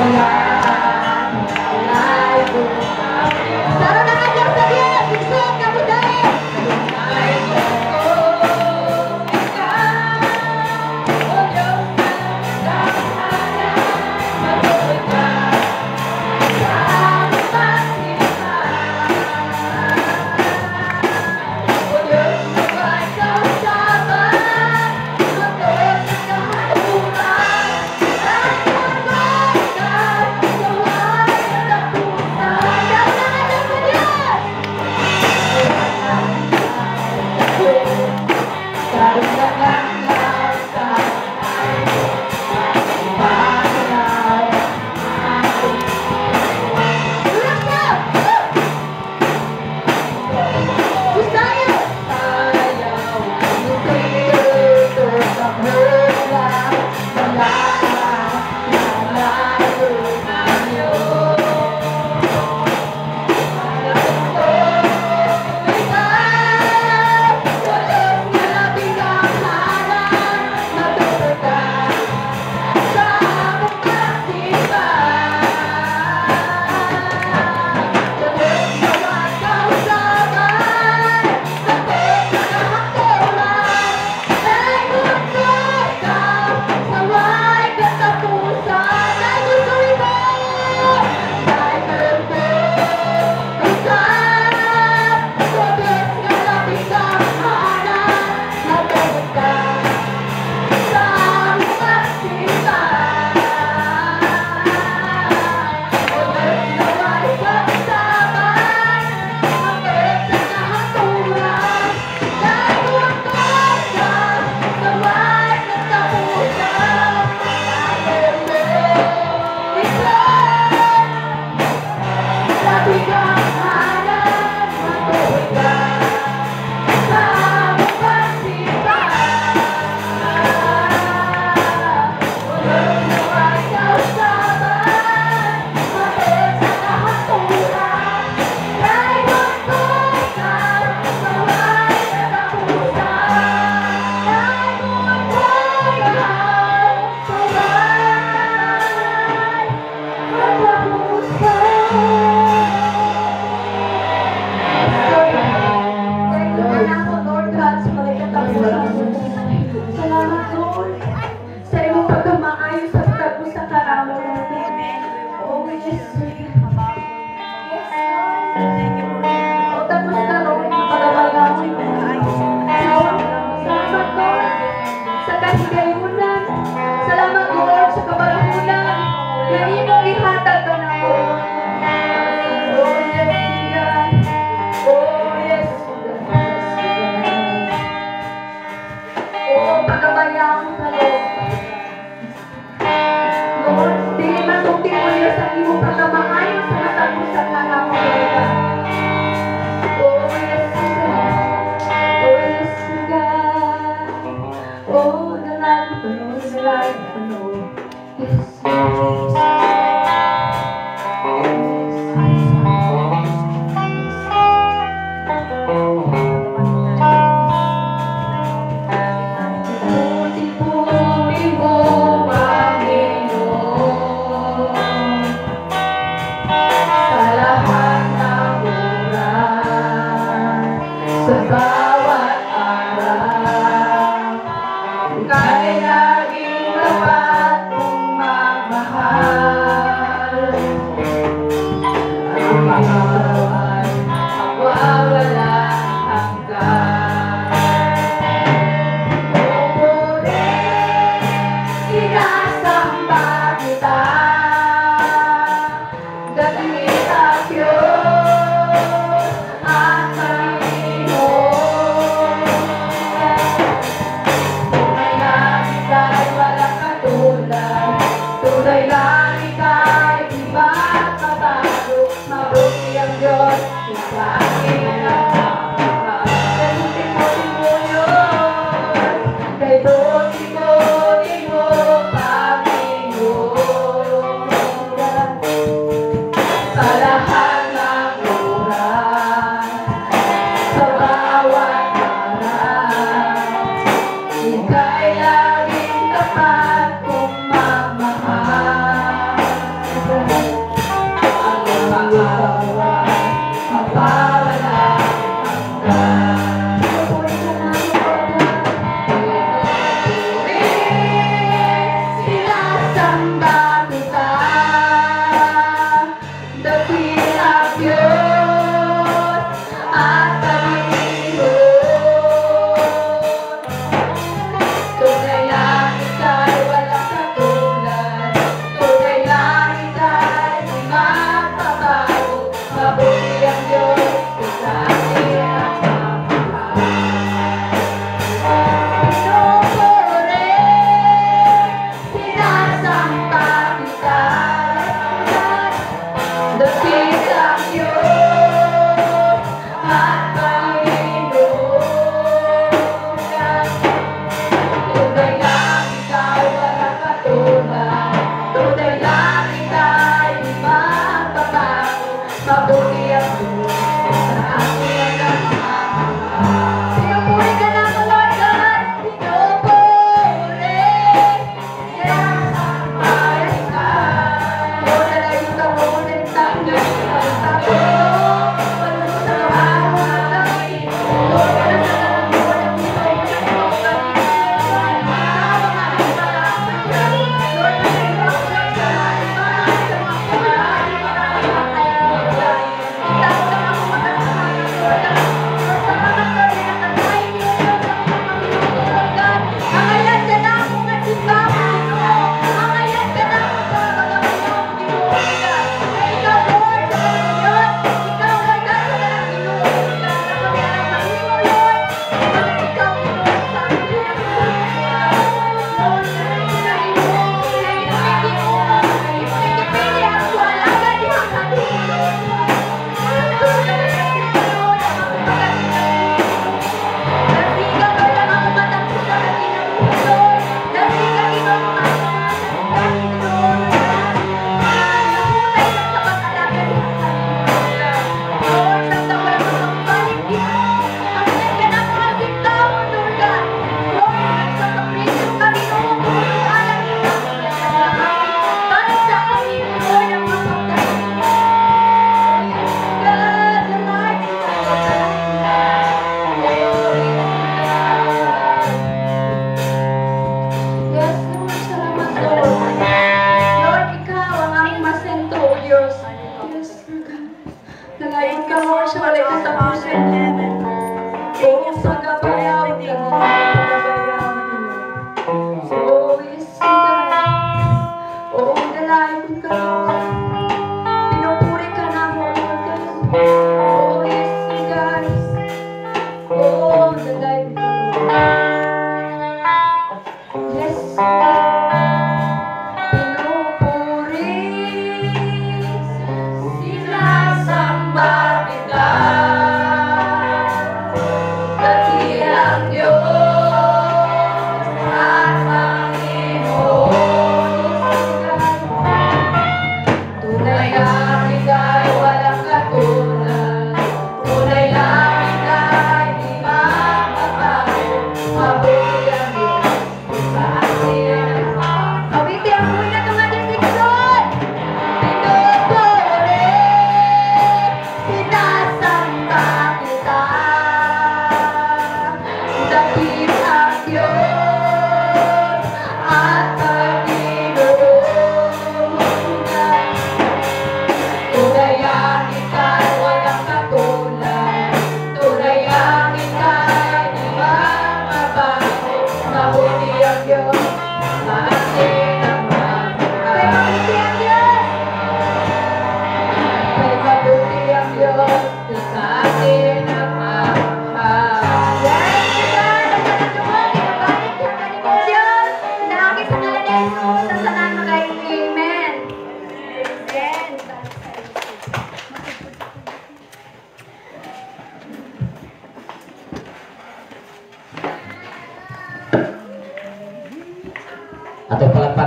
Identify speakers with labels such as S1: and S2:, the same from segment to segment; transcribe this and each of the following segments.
S1: Tara na nga sa Diyos! Igsoon ka mo dahil! Tara na nga sa Diyos! Tulak na! Gustayo!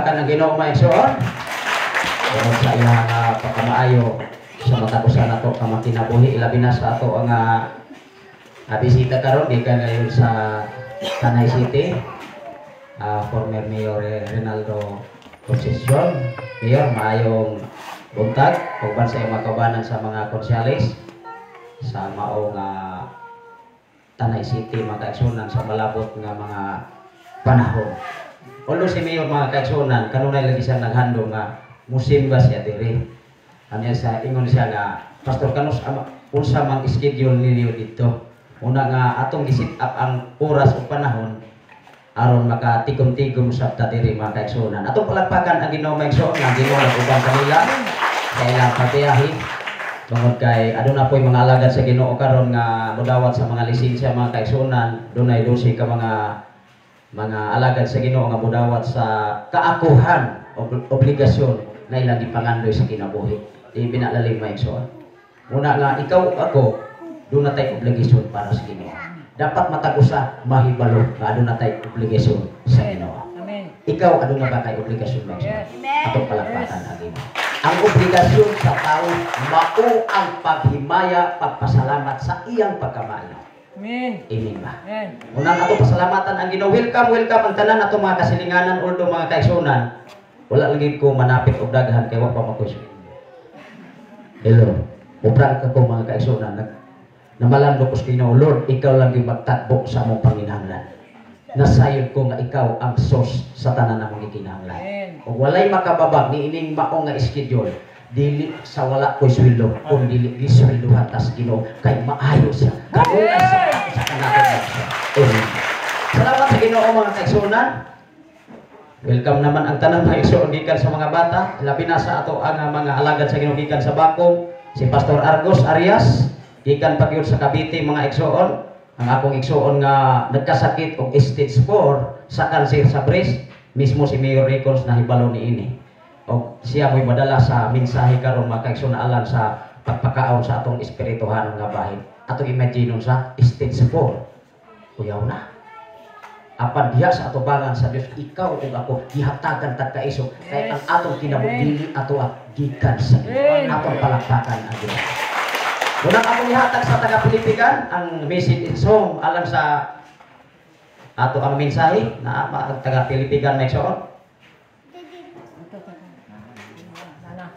S2: Palakpakan ang Ginoo, mga igsoon. Tungod sa iyang pagkamaayo sa matag usa nato ka makinabuhi, ilabi na sa ato ang bisita karon gikan ngayon sa Tanay City, former Mayor Ronaldo Concepcion. Mayor, maayong buntag uban sa iyong mga kaubanan sa mga konsyales sa maong Tanay City, mga kaigsunan, sa malabot nga mga panahon. Although si Mayor, mga kaigsunan, kanunay lagi siya naghandom nga musimba siya diri. Anya sa ingon siya nga, "Pastor, kanus ama, unsa mang schedule ninyo dito?" Una nga atong gi-set up ang oras o panahon aron makatikom-tigom sa ta diri, mga kaigsunan. Atong palakpakan ang Ginoo, mga igsoon, nga Ginoo nag-uban kanila sa ilang pagbiyahe. Tungod kay aduna po'y mga alagad sa Ginoo karon nga modawat sa mga lisensya, mga kaigsunan, dunay 12 ka mga alagad sa Ginoo nga modawat sa kaakuhan obligasyon na ilang gipangandoy sa kinabuhi. Di binalalim, mga igsoon. Una nga ikaw ug ako duna tay obligasyon para sa Ginoo. Dapat matag usa mahibalo nga aduna tay obligasyon sa Ginoo.
S3: Amen.
S2: Ikaw, aduna ba kay obligasyon, mga igsoon?
S3: Yes.
S2: Atong palakpakan ang Ginoo. Ang obligasyon sa tao mao ang paghimaya, pagpasalamat sa iyang pagkamaayo.
S3: Amen.
S2: Amen ba?
S3: Amen.
S2: Unang ato pasalamatan ang Ginoo. Welcome, welcome ang tanan ato mga kasilinganan, although, mga kaigsunan. Wala lagi ko manapit og daghan kay wa pa makoy. Hello. Uprang ka ko, mga kaigsunan. Namalando ko sa Ginoo, "Lord, ikaw lang yung magtatbo sa among panginahanglan. Nasayod ko nga ikaw ang source sa tanan namong gikinahanglan."
S3: Amen.
S2: Ug walay makababag ni ining mao nga schedule, dili sa wala ko'y sweldo, kung dili gisweldohan tas Ginoo kay maayo siya. Kanunay sa sa kanakot siya. Amen. Salamat sa Ginoo, mga kaigsunan. Welcome naman ang tanan, mga igsoon, gikan sa mga bata, labi na sa ato ang mga alagad sa Ginoo gikan sa Bakong, si Pastor Argos Arias, gikan pa gyud sa Cavite, mga igsoon. Ang akong igsoon nga nagkasakit og stage 4 sa cancer sa breast, mismo si Mayor Records nahibalo niini. Og siya mo'y madala sa mensahe karon, mga kaigsoon, alang sa pagpakaon sa atong espirituhanon nga bahin. Atong imagine sa stage 4. Kuyaw na. Apan diha sa atubangan sa Dios, ikaw ug ako gihatagan tag kaisog kay ang atong kinabuhi dili ato ah, gikan sa Ginoo.
S3: Amen.
S2: Atong palakpakan ang Ginoo. Unang akong ihatag sa taga Pilipigan ang message in song alang sa ato ang mensahe na ang taga Pilipigan may igsoon.
S3: Nana.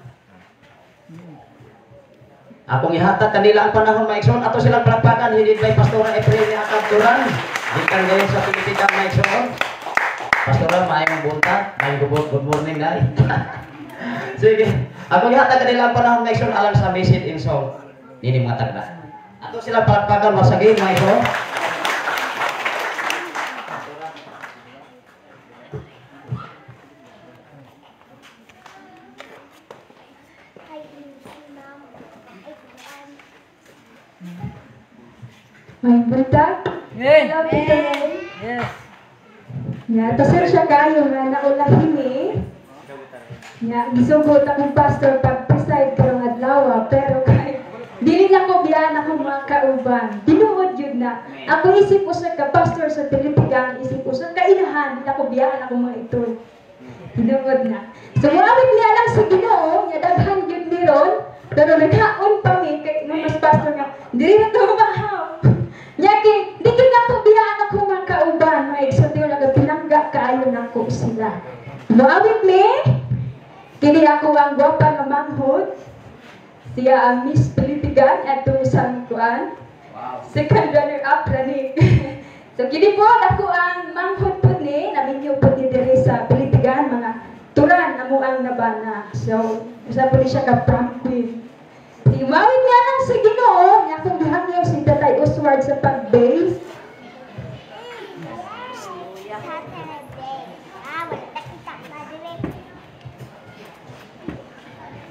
S2: Akong ihatag kanila ang panahon, mga igsoon. Ato silang palakpakan, headed by Pastora Efrain ni Akab Duran. Gikan gayon sa Pilipigan, mga igsoon. Pastora, maayong buntag, maayong good morning dai. Sige. Akong ihatag kanila ang panahon, mga igsoon, alang sa message in song. Nini mga tagda. Ato silang palakpakan once again, mga igsoon.
S1: Ay, si Ma'am. Ay, kuan.
S4: May buntag.
S3: Amen.
S4: Hello, Tito Ray.
S3: Yes.
S4: Ya, pasensya kayo nga naulahin eh. Ya, gisugot akong pastor pag-preside karong adlaw, pero kay dili na ko biyaan akong mga kauban. Tinuod yun na. Ako isip usa ka pastor sa Pilipigan, isip usa ka inahan, dili ako biyaan akong mga ito. Tinuod na. So muawit niya lang sa Ginoo, nya daghan yun ni ron, pero naghaon pa mi kay nung mas pastor nga, dili na to mahaw. Nya kay di gyud nako biyaan akong mga kauban, mga igsoon, nagapinangga kaayo nako sila. Muawit mi, kini ako ang gwapa nga manghod. Siya ang Miss Pilipigan at isang kuan. Second runner up rani. So kini po ako ang manghod po ni, naminyo po ni diri sa Pilipigan, mga turan amo ang nabana. So usa po ni siya ka prom queen. Imawit nga lang sa Ginoo, nga akong gihangyo si Tatay Oswald sa pag-base.
S1: Saturday. Ah, wala na kita pa dire.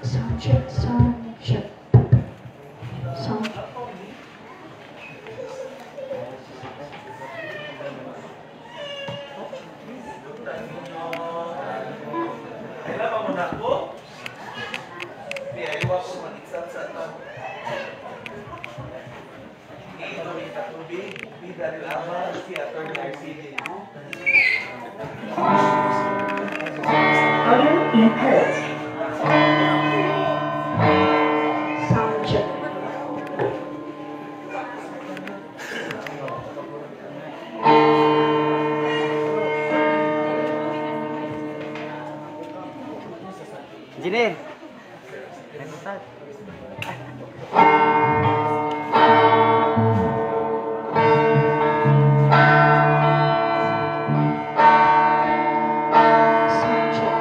S4: Sound check, sound check. Sound check.
S5: Kailan ba mo na ako? Di ay wa ko mag-isat sa to. Ito Tubig, B. Daryl Ama, si Atty. Mercedes.
S1: Input.
S4: Sound check.
S3: Engineer.
S4: Sound check.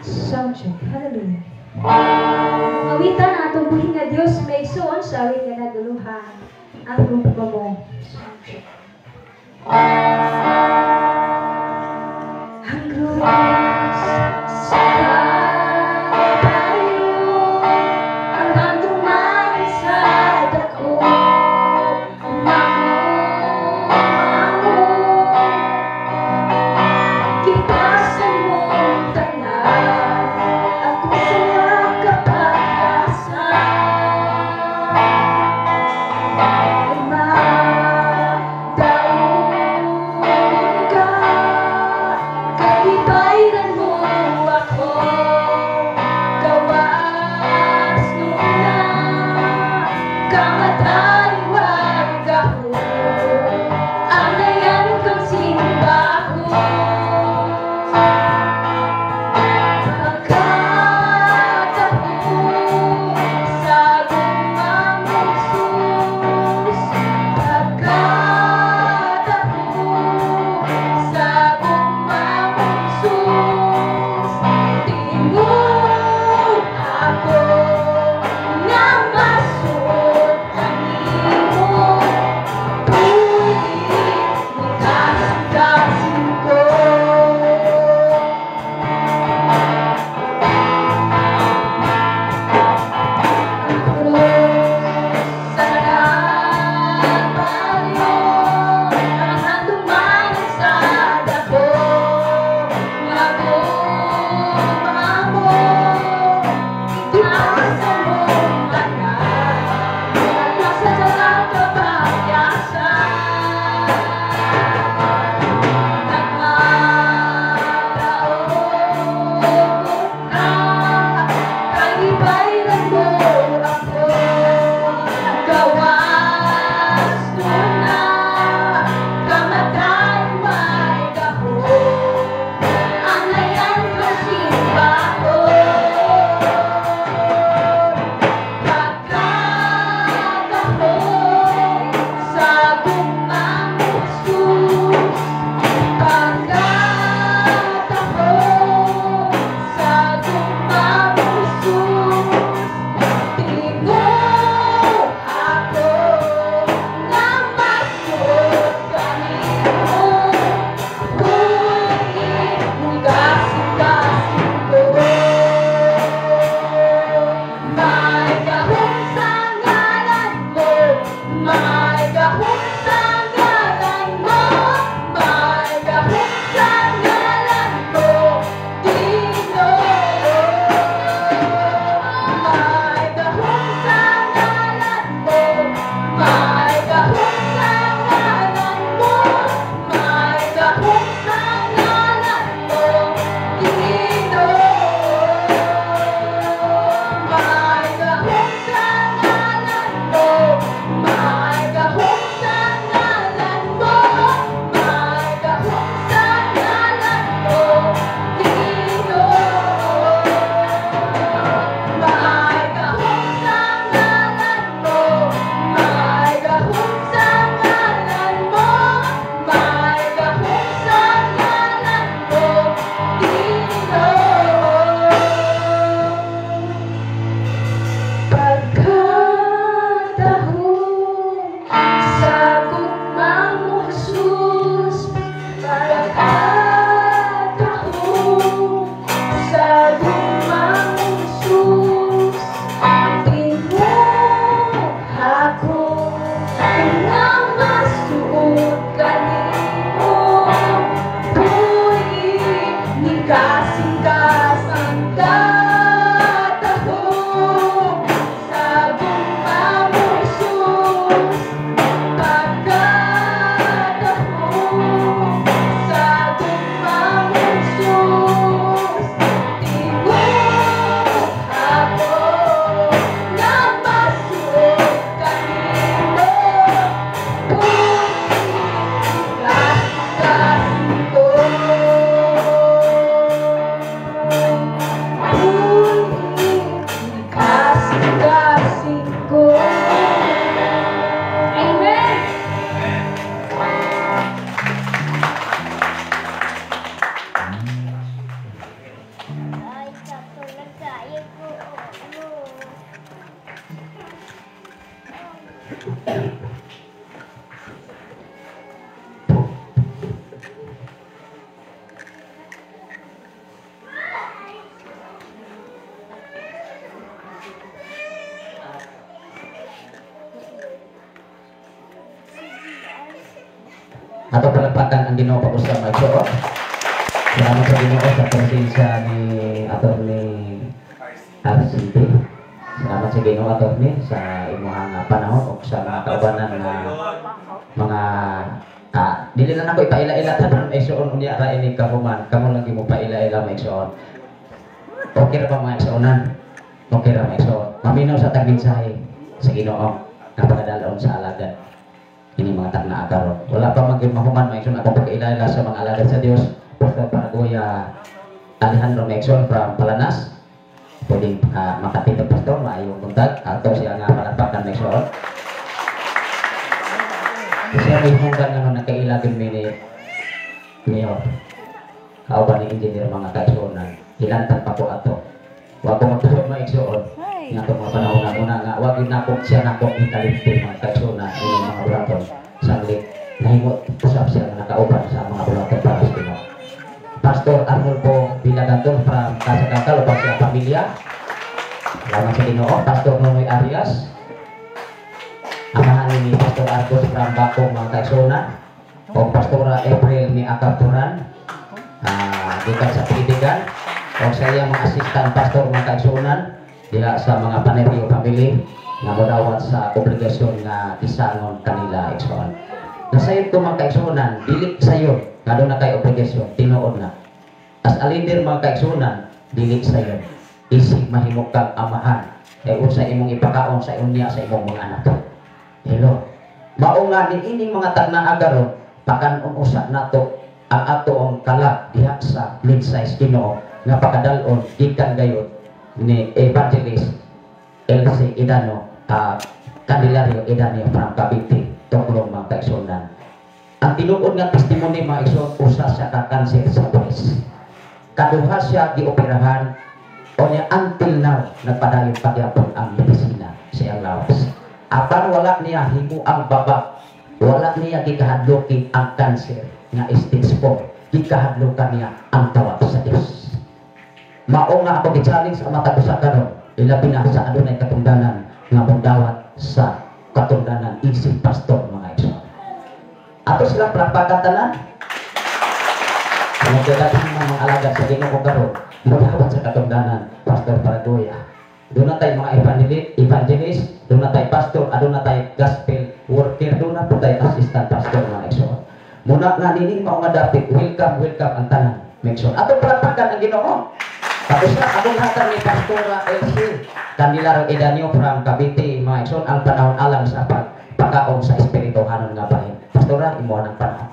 S4: Sound check. Hallelujah. Awitan ang atong buhi nga Dios may igsoon sa awit nga naguluhan. Ang grupo mo. Sound check. Ang krus sa Kalbaryo, ang handuman sa dako, mamo, Kitasan mong tanan, ako sa kapag-asa. Ay madaon ka, kalipay.
S2: Palakpakan ang Ginoo pag-usab mga igsoon. Salamat sa Ginoo sa presensya ni Attorney RCD. Salamat sa Ginoo, Attorney, sa imuhang panahon o sa mga kaubanan nga mga dili na nako ipaila-ila tanan mga igsoon, unya ra ini kahuman kamo lang mo paila-ila mga igsoon. Okay ra ba mga igsoonan? Okay ra mga igsoon. Maminaw sa tag mensahe sa Ginoo nga pagdalaon sa alagad ini mga tagna karon. Wala pa man gyud mahuman mga igsoon akong pagkaila sa mga alagad sa Dios. Pastor Paragoya Alejandro mga igsoon from Palanas. Pwedeng makatito pastor, maayong buntag. Ato siya nga palakpakan mga igsoon. Siya may hunggan nga nagkaila gyud mi ni Mayor. Kauban ni engineer mga kaigsuonan. Hilantag pa ko ato. Wa ko magtuod mga igsoon. Nga atong mga panahon na muna nga wa gyud nako siya nako gikalimti mga kaigsuonan ini mga bulaton. Sanglit nahimo usab siya nga nakauban sa mga bulaton para sa Ginoo. Pastor Arnulfo Villagantor from Casacangkal uban siya pamilya. Salamat sa Ginoo. Pastor Nonoy Arias. Amahan ni Pastor Argos from Baco mga kaigsuonan. O Pastora April ni Akapturan. Gikan sa Pidigan. O sa iyang mga assistant pastor mga kaigsuonan diha sa mga Panerio family nga modawat sa obligasyon nga gisangon kanila igsoon. Nasayod ko mga kaigsuonan, dili sayon nga doon na kay obligasyon, tinuod na. As a leader mga kaigsuonan, dili sayon. Isig mahimo kang amahan kay unsa imong ipakaon sa unya sa imong mga anak. Hello. Mao nga niining mga tagnaa karon pakan-on usa nato ang atoong kalag diha sa mensahe sa Ginoo nga pakadal-on gikan gayud ni Evangelist LC Edano, Candelario Edano from Cavite, Toklong mga kaigsuonan. Ang tinuod nga testimony mga igsoon, usa siya ka kanser sa breast. Kaduha siya gioperahan onya until now nagpadayon pagyapon ang medisina sa iyang lawas. Apan wala niya himo ang baba, wala niya gikahadloki ang kanser nga stage 4, gikahadlokan niya ang tawag sa Dios. Mao nga ako gi-challenge ang matag usa karon, ilabi na sa adunay katungdanan nga modawat sa katungdanan isip pastor mga igsoon. Ato silang palakpakan tanan. Nagdadating mga alagad sa Ginoo karon, modawat sa katungdanan Pastor Paragoya. Doon na tayo mga evangelist, doon na tayo pastor, doon na tayo gospel worker, doon na po tayo assistant pastor mga igsoon. Muna nga nining mao nga dapit, welcome, welcome ang tanan mga igsoon. Ato palakpakan ang Ginoo. Tapos na, akong hatag ni Pastora LC Candelario Edanio from Cavite, mga igsoon, ang panahon alang sa pagpakaon sa espirituhanon nga bahin. Pastora, imo ang panahon.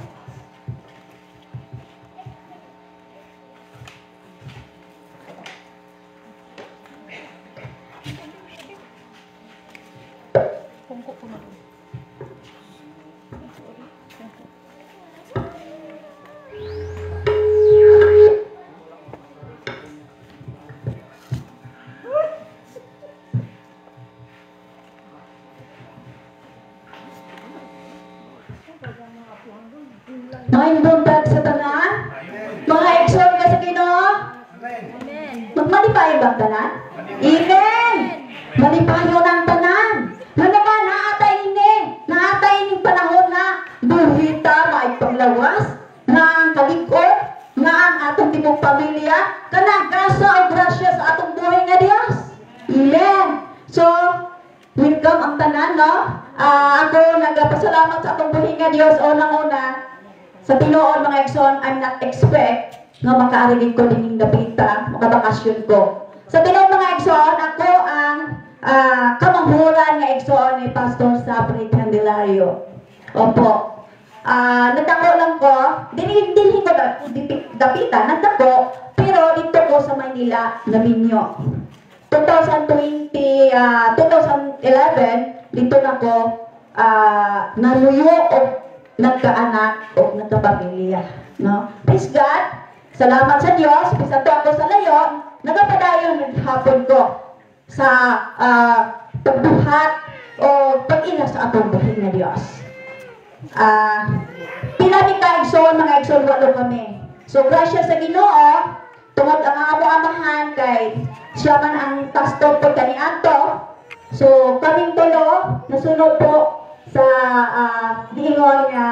S1: Maayong buntag sa tanan. Mga igsoon nga sa Ginoo. Magmalipayon bang tanan? Amen. Malipayon ang tanan. Nga naman naatay ini, naatay ining panahon na buhita maayong panglawas, nga ang kalig-on, nga ang atong tibuok pamilya, kanang grasa o grasya sa atong buhi nga Dios. Amen. So, welcome ang tanan, no? Ako nagapasalamat sa atong buhi nga Dios unang-una. Sa tinuod mga igsoon, I'm not expect nga makaarigin ko dining dapita, makabakasyon ko. Sa tinuod mga igsoon, ako ang kamanghuran nga igsoon ni Pastor Sabri Candelario. Opo. Nagdako lang ko, dinhi ko dapita, nagdako, pero dito ko sa Maynila naminyo. 2020, 2011, dito na ko naluyo o nagkaanak o nagkapamilya, no? Praise God. Salamat sa Dios. Bisan to ako sa layo, nagapadayon naghapon ko sa pagbuhat o pag-ila sa atong buhi nga Dios. Pila mi ka igsoon, mga igsoon, walo kami. So grasya sa Ginoo, tungod ang amo amahan kay siya man ang pastor po kaniadto. So kaming tulo nasunod po sa diingon nga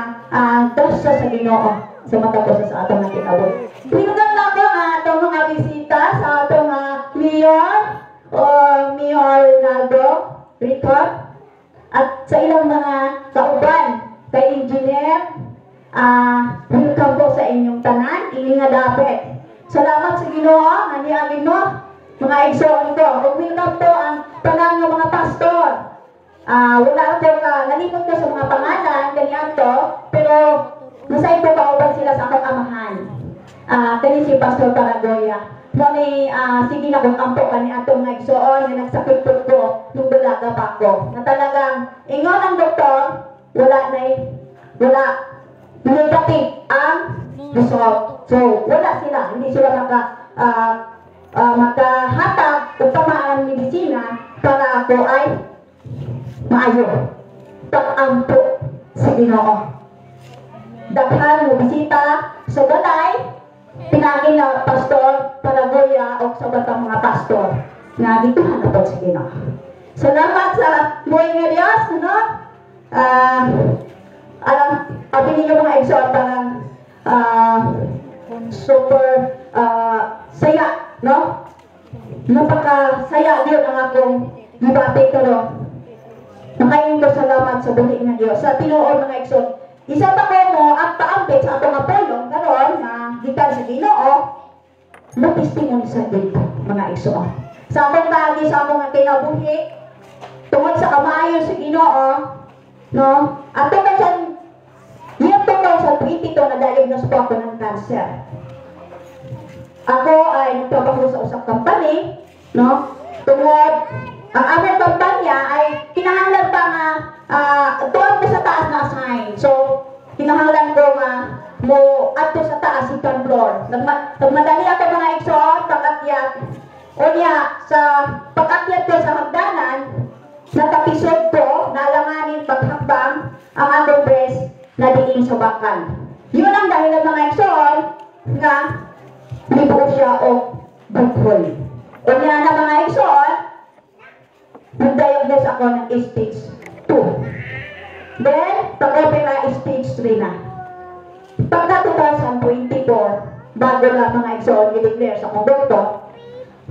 S1: grasya sa Ginoo. Sa matag usa sa atong nga kinabuhi. Pinugang na ko ang atong mga bisita sa atong mayor o Mayor Ronaldo Ricon at sa ilang mga kauban kay Engineer, welcome po sa inyong tanan, ini nga dapit. Salamat sa Ginoo nga niagin mo mga igsoon ko. Ug welcome po ang tanan nga mga pastor. Wala ako ka nalimot ko sa mga pangalan kaniadto, pero masay ko kauban sila sa akong amahan. Kani si Pastor Paragoya. Mo ni sige na kung ampo kani atong nga igsoon nga nagsakit pud ko nung dalaga pa ako. Na talagang ingon ang doktor, wala na, wala, negative ang result. So wala sila, hindi sila makahatag og tamaan medisina para ako ay maayo. Pag-ampo sa Ginoo. Daghan mo bisita sa balay, pinagi na Pastor Paragoya o sa batang mga pastor na dituhan na sa Ginoo. Salamat sa buhay nga Diyos, ano? Alam, abi ninyo mga igsoon, parang super saya, no? Napaka saya yun ang akong gibati karon. Makaingon ko salamat sa buhi nga Dios. Sa tinuod, mga igsoon, isa pa ko mo at paambit sa atong nga pulong karon nga gikan sa Ginoo, mo testimony sa dito mga igsoon. Sa akong bahagi sa akong nga kinabuhi, tungod sa kamaayo sa Ginoo, no? At 2000 year 2022 na diagnose po ako ng cancer. Ako ay nagtrabaho sa usang company, no? Tungod ang among kumpanya ay kinahanglan pa nga tuon ko sa taas na assign. So, kinahanglan ko nga mo adto sa taas, second floor. Nagmadali ako, mga igsoon, pag-akyat. Unya, sa pag-akyat ko sa hagdanan, natapisod ko, naalanganin paghakbang, ang akong breast na diin sa bakal. Yun ang dahilan, mga igsoon, nga nibuo siya og bukol. Unya na, mga igsoon, nag-diagnose ako ng stage 2. Then, pag-opera, stage 3 na. Pagka 2024, bago lang, mga igsoon, i-declare sa akong doktor,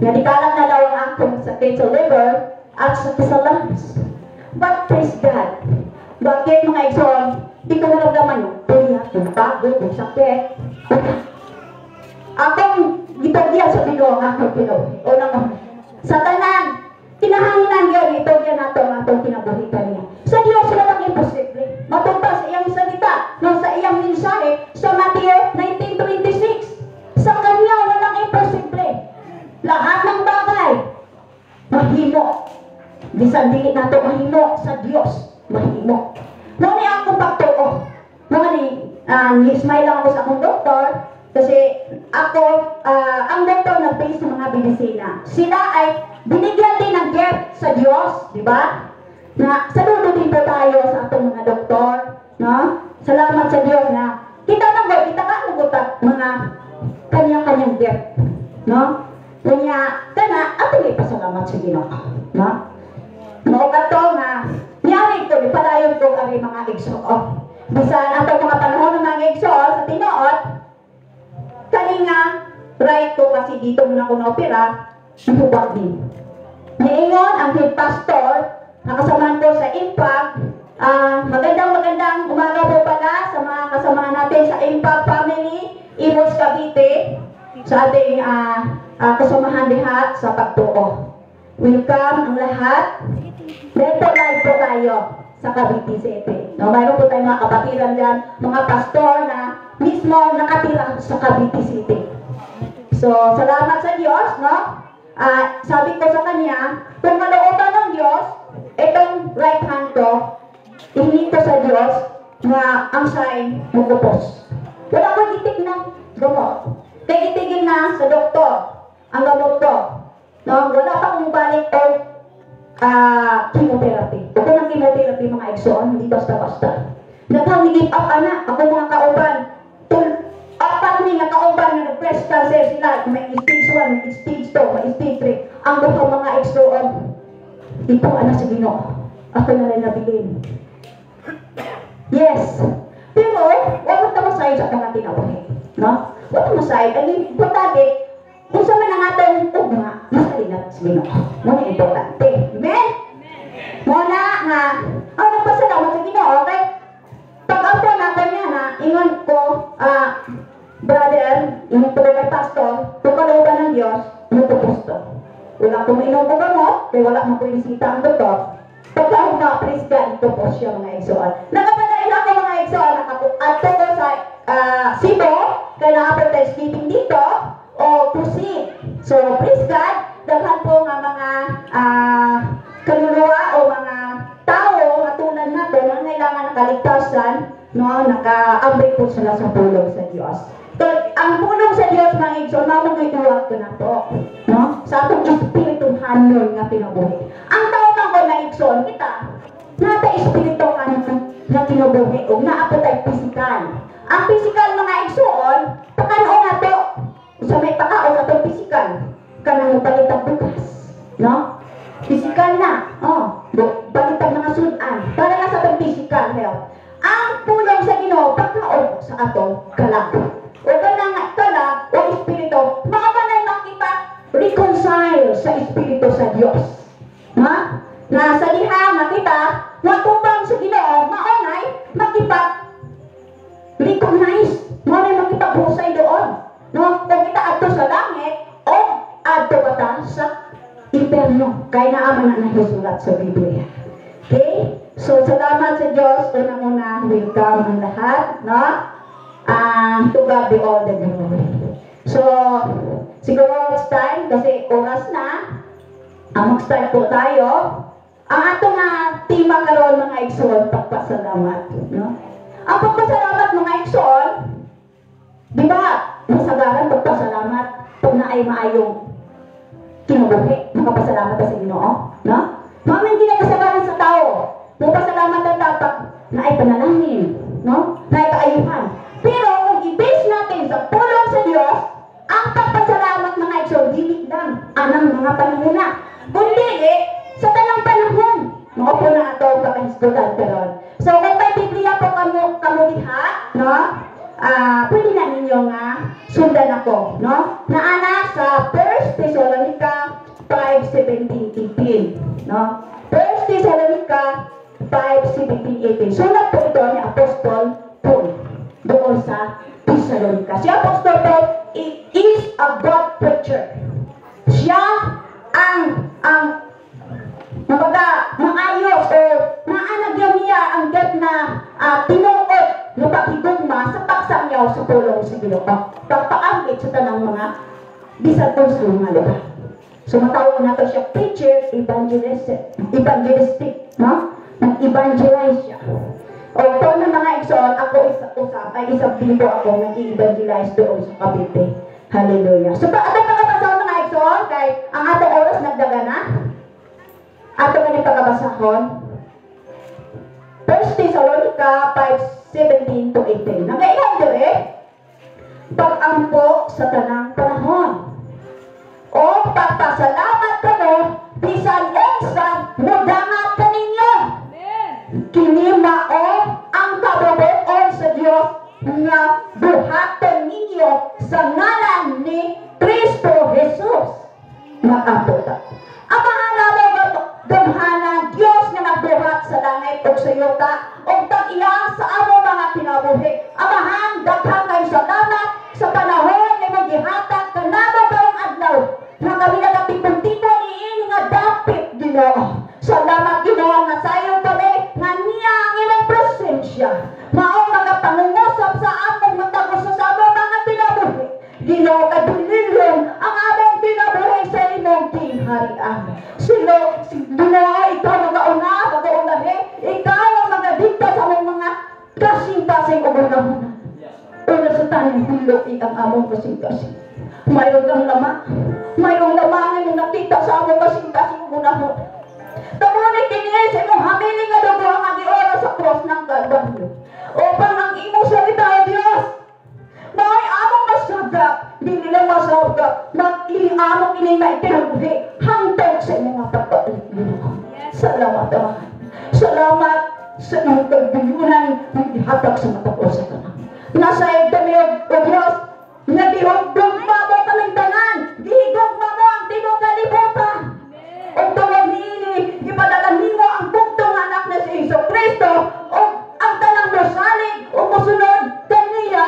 S1: nga dikalang na daw ang akong sakit sa liver at sa lungs. But praise God. Bakit, mga igsoon, di ko naramdaman yung puyat, yung pagod, yung sakit. Akong gitugyan sa Ginoo ang akong kinabuhi. Unang sa tanan, kinahanglan yun, itugyan nato ang atong kinabuhi kaniya. Sa Diyos walang imposible. Matod pa sa iyang salita, no, sa iyang mensahe sa Mateo 19:26. Sa kanya walang imposible. Lahat ng bagay mahimo. Bisan dili nato mahimo, sa Diyos mahimo. Mao ni akong pagtuo. Mao ni ni-smile lang ako sa akong doktor kasi ako, ang doktor nag-base sa mga medisina. Sila ay binigyan din ng gift sa Diyos, di ba? Na saludo din po tayo sa atong mga doktor, no? Salamat sa Diyos na kita man gud, kita ka mga kanya-kanyang gift, no? Kunya kana atong ipasalamat sa Ginoo, no? Mao kato nga niari ko padayon ko ari, mga igsoon. Bisan atong mga panahon ng mga igsoon, sa tinuod kani nga right ko kasi dito muna ko na-opera, hubag din. Niingon ang head pastor na kasamahan ko sa Impact, magandang magandang umaga po pala sa mga kasamahan natin sa Impact Family, Imus Cavite, sa ating kasamahan diha sa pagtuo. Welcome ang lahat. Dahil po live po tayo sa Cavite City. No, mayroon po tayong mga kapatiran dyan, mga pastor na mismo nakatira sa Cavite City. So, salamat sa Diyos, no? Sabi ko sa kanya, kung malooban ng Diyos, itong right hand ko, ihingi ko sa Diyos nga ang sign mukupos. Wala ko gitik ng gamot. Kay gitigil na sa doktor ang gamot ko. No, wala pa akong balik o chemotherapy. Ito ng chemotherapy, mga igsoon, hindi basta-basta. Daghang give up ana, ako mga kauban. Tul apat ni nga kauban nga nag-breast cancer sila, may stage 1, may stage 2, may stage 3. Ang duha, mga igsoon, ito anak sa Ginoo. Ako na lang nabilin. Yes. Pero, wala ta masayop. masayo sa atong kinabuhi, no? Wala masayo. Ang importante, unsa man ang atong ugma, masalinat sa Ginoo. Mo na importante. Amen? Mo na nga, ang nagpasalamat sa Ginoo kay pag-ampo natin niya na, ingon ko, brother, ingon ko kay pastor, kung kalooban ng Diyos, mutupusto. Wala ko mainom ko gamot, kaya wala mo ko inisita ang doktor. Pagkaugma, praise God, ito po siya, mga igsoon. Nakapadain ako, mga igsoon, ato ko sa Cebu, kaya naka-thanksgiving dito, o crusade. So, praise God, daghan po nga mga kaluluwa o mga tao nga tulad nato nga kailangan ng kaligtasan, no, nakaambit po sila sa pulong sa Dios. So, ang pulong sa Dios, mga igsoon, mao mo'y duwag ko na to, no? Sa atong espirituhanon nga kinabuhi. Ang tao man ko na igsoon kita, nata espirituhanon nga kinabuhi ug naa po tay physical. Ang physical, mga igsoon, pakanoon nato sa may pakaon atong physical, kanang palitag bugas, no? Physical na, oh, palitag mga sudan, para na sa atong physical health. Ang pulong sa Ginoo pagkaon sa atong kalag. O kanang kalag o espiritu, mao ba na makita reconcile sa espiritu sa Dios. Ha? Na sa diha nga kita watubang sa Ginoo, mao nay makipag recognize, mao nay makipaghusay doon. No, kung kita adto sa langit o adto bata sa impyerno, kay naa man na nahisulat sa Biblia. Okay? So salamat sa Diyos. Unang-una, welcome ang lahat, no? To God be all the glory. So, siguro it's time kasi oras na. Mag-start po tayo. Ang atong tema karon, mga igsoon, pagpasalamat, no? Ang pagpasalamat, mga igsoon, di ba, masagaran pagpasalamat pag naay maayong kinabuhi, makapasalamat ta sa Ginoo, no? Mao man ginakasagaran sa tao. Mapasalamat ang dapat naay panalangin, no? Naay kaayuhan. Pero kung i-base natin sa pulong sa Dios, ang pagpasalamat, mga igsoon, dili lang anang mga panahon, kundi sa tanang panahon. Mao po na ato ang pakahisgutan karon. So kung may Biblia po kamo kamo diha, no? Pwede na ninyo nga sundan ako, no? Naana sa 1 Thessalonica 5:17-18, no? 1 Thessalonica 5:17-18. Sulat po ito ni Apostol Paul doon sa Thessalonica. Si Apostol Paul is a God preacher. Siya ang kumbaga, maayos o naanagyan niya ang get na tinuod nga paghigugma sa pagsangyaw sa pulong sa Ginoo. Pagpaambit sa tanang mga bisan sa mga lugar. So matawag nato siya preacher, evangelist, evangelistic, no? Nag-evangelize siya. O ito na, mga igsoon, ako isa usap, ay isang bibo ako nag-evangelize doon sa Cavite. Hallelujah. So pa, atong pagkabasahon, mga igsoon, kay ang atong oras nagdaga na. Ato nga ni pagkabasahon. 1 Thessalonica 5:17 to 18. Nagaingon dire, pag-ampo sa tanang panahon. O pagpasalamat kamo bisan unsa modangat kaninyo. Kini mao ang kabubut-on sa Dios nga buhaton ninyo sa ngalan ni Kristo Jesus. Mag-ampo ta. Amahan namo gamhanan, Dios nga nagbuhat sa langit ug sa yuta ug tag-iya sa among mga kinabuhi. Amahan, daghan kayo salamat sa panahon nga imong gihatag kanamo karong adlaw nga kami nagatipon-tipon niini nga dapit, Ginoo. Salamat, Ginoo, nga sayon kami nga niya ang imong presensya. Mao magapangungusap sa among matag usa sa among mga kinabuhi. Ginoo, kadulilon ang among kinabuhi sa imong gingharian. Sino, Ginoo, ikaw magauna, magaulahi, ikaw ang magadikta sa among mga kasing-kasing ug hunahuna. Una sa taning hiluki ang among kasing-kasing. Mayroon kang lama, mayroong lamangin mo nakita sa among kasing-kasing ug hunahuna. Tamo ni kini sa imong hamili nga dugo ang giora sa cross ng Kalbaryo. Upang ang imong salita, O Dios, mao'y among masagap, dili lang masagap, maging among ini maikinabuhi hangtod sa imong mga pagbalik, Ginoo. Salamat, Amahan. Salamat sa imong kaguyunan ng gihatag sa matag usa ka. Nasa kami o Diyos, nga gihugma mo kaming tanan, gihigugma mo ang tibuok kalibutan. Ug tungod niini, gipadala nimo ang bugtong anak na si Hesus Kristo ug ang tanang mosalig o mosunod kaniya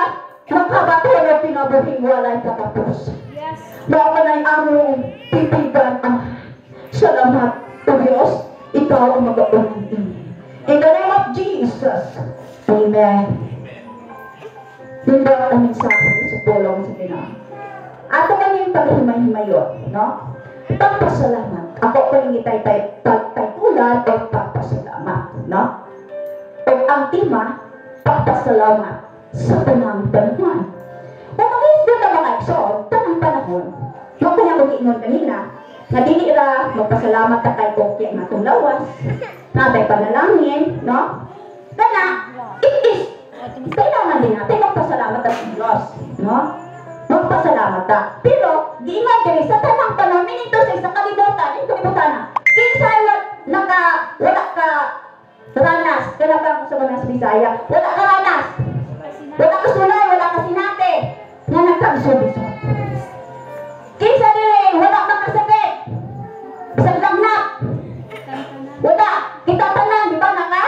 S1: makabaton og kinabuhing walay katapusan.
S4: Yes.
S1: Mao kanay among titigan, Ama. Salamat, O Diyos, ikaw ang magaunang ini. In the name of Jesus, Amen. Nindot ang mensahe sa pulong sa Ginoo. Ato kaning paghimay-himayon, no? Pagpasalamat. Ako pa ning itay-tay pagtaytulan o pagpasalamat, no? O ang tema, pagpasalamat sa tanang panahon. Kung mag-isgot ang mga igsoon, tanang panahon, mo kaya kung giingon kanina, nga dili ra magpasalamat ta kay okay ang atong lawas, natay panalangin, no? Kana, it is, kailangan din natin magpasalamat sa Diyos, no? Magpasalamat ta. Pero, giingon diri sa tanang panahon, meaning to say, sa kalibutan, yung kalibutan na, kinsa naka, wala ka ranas, kana ba sa mga sa Bisaya, wala ka ranas, wala ka sulay, wala ka sinate, nga nagkagsubi-sod. Kinsa diri, wala ka kasakit, sa lagnat, wala, kita tanan, di ba naka?